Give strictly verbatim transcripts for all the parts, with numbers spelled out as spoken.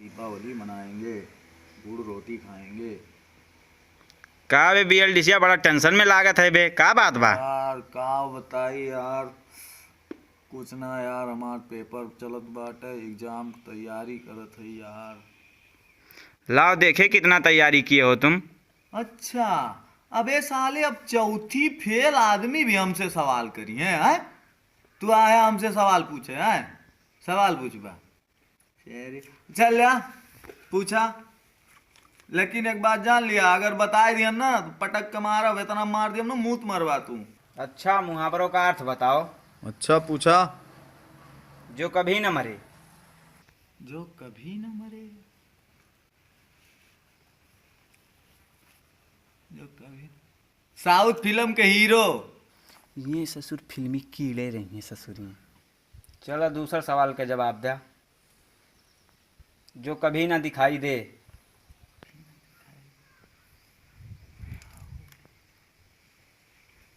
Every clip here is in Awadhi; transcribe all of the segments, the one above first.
दीपावली मनाएंगे, गुड़ रोटी खाएंगे। का बे बीएलडीसीया, बड़ा टेंशन में लागत है बे, का बात बा? यार, का बताई यार, कुछ ना यार, हमार पेपर चलत बाटे, एग्जाम तैयारी करत है यार। लाओ देखे कितना तैयारी किए हो तुम। अच्छा, अबे साले, अब चौथी फेल आदमी भी हमसे सवाल करी है, हैं? तू आया हमसे सवाल पूछे, हैं? सवाल पूछबा? अरे, चल जा, पूछा। लेकिन एक बात जान लिया, अगर बताए दिहन ना, तो पटक के मारब, इतना मार दिहन ना, मूत मरबा तू। अच्छा, मुहावरों का अर्थ बताओ। अच्छा, पूछा। जो कभी न मरे। जो कभी न मरे। जो कभी, साउथ फिल्म के हीरो। ये ससुर फिल्मी कीड़े रही हैं ससुर में। चलो, दूसर सवाल का जवाब द्या। जो कभी ना दिखाई दे।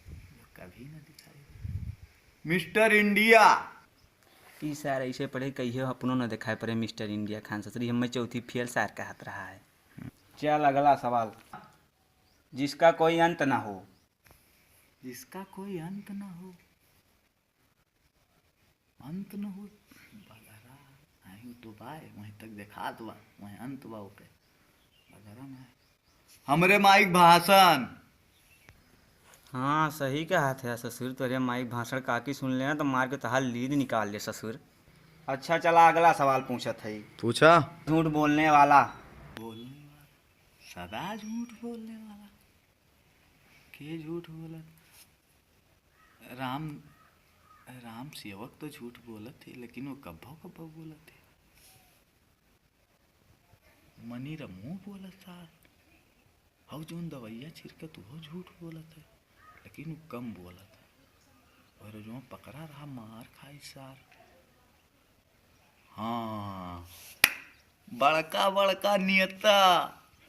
जो कभी ना दिखाई दे। मिस्टर इंडिया। ई सार ऐसे पढ़े कहियो अपनो न दिखाई पड़े मिस्टर इंडिया खान ससुरी, हमें चौथी फेल सार कहत रहा है। चल, अगला सवाल। जिसका कोई अंत ना हो। जिसका कोई अंत ना हो। अंत न हो, बगरा, आयु तो बाय, वहीं तक देखात बा, वहीं अंत बा ओके। बगरा में हमरे माइक भाषण। हाँ, सही कहत है ससुर, तोरे माइक भाषण काकी सुन लेना तो मार के तहार लीद निकाल ले ससुर। अच्छा, चला अगला सवाल पूछत है। पूछा। झूठ बोलने वाला। बोलने वाला, सदा झूठ बोलने वाला। के झूठ बोलत? राम, राम सेवक तो झूठ बोलत है, लेकिन वो कब्बो कब्बो बोलत है। मनी रमू बोलत सार। हऊ जौन दवैया छिड़कत, उहो झूठ बोलत है, लेकिन वो कम बोलत है। और जो पकड़ा रहा, मार खाई सार। हाँ, बड़का बड़का नेता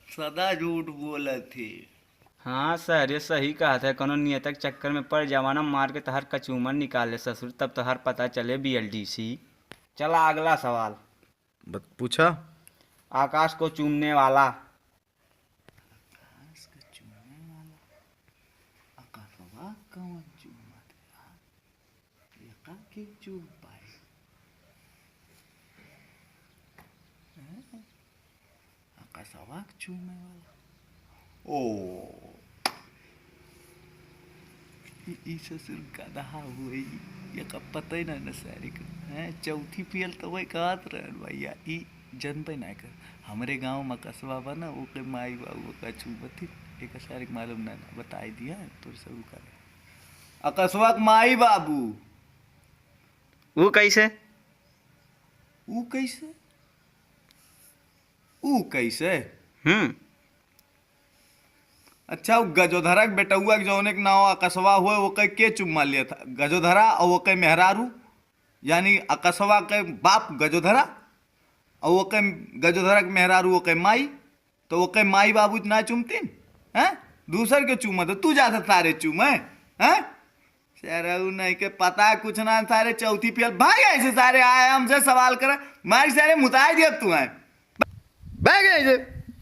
सदा झूठ बोलत है। हाँ सर, ये सही कहत है, कोनो नेता के चक्कर में पड़ जावा ना, मार के तहर कचूमर निकाल ले ससुर, तब तहर पता चले बीएलडीसी। चला अगला सवाल। बत-, पूछा। आकाश को चूमने वाला। आकाश के चूमे वाला, आकाशवा कौन चूमत है यार? ये का के चूम पाए? हैं? आकाशवा के चूमे वाला। ओ, ई, ई ससुर गदहा हुए, ई, एका पता ही ना, ना सारे के। हैं, चौथी फेल तो वही कहत रहन भैया, ई जनबे ना कर। हमरे गाँव में आकाशवा बा ना, ओके माई बाबू ओका चूमत ही, एका सारे के मालूम ना, ना, बताई दिया, तोर सब का। आकाशवा के माई बाबू। ऊ कैसे? ऊ कैसे? ऊ कैसे? हम्म। अच्छा, उ गजोधरा के बेटउआ के जौने के नाव आकाशवा हुए, ओके के चुम्मा लिया था? गजोधरा और ओके मेहरारू, यानी आकाशवा के बाप गजोधरा और ओके गजोधरा के मेहरारू ओके माई, तो ओके माई बाबू ना चुमतीन? हैं? दूसर के चूमत, तू जात सारे चूमे, हैं? सारे उ नहीं के पता कुछ ना, सारे चौथी फेल भाग ऐसे सारे आए हमसे सवाल कर, मार सारे मुताए दिया तू है। भाग ऐसे,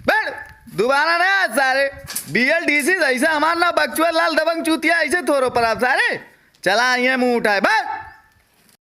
बैठ, दोबारा ना आ सारे। बीएलडीसी ऐसा हमार ना बकचुआ लाल दबंग चूतिया ऐसे थोरो पर आप सारे। चला आइए मुंह उठाए, बैठ।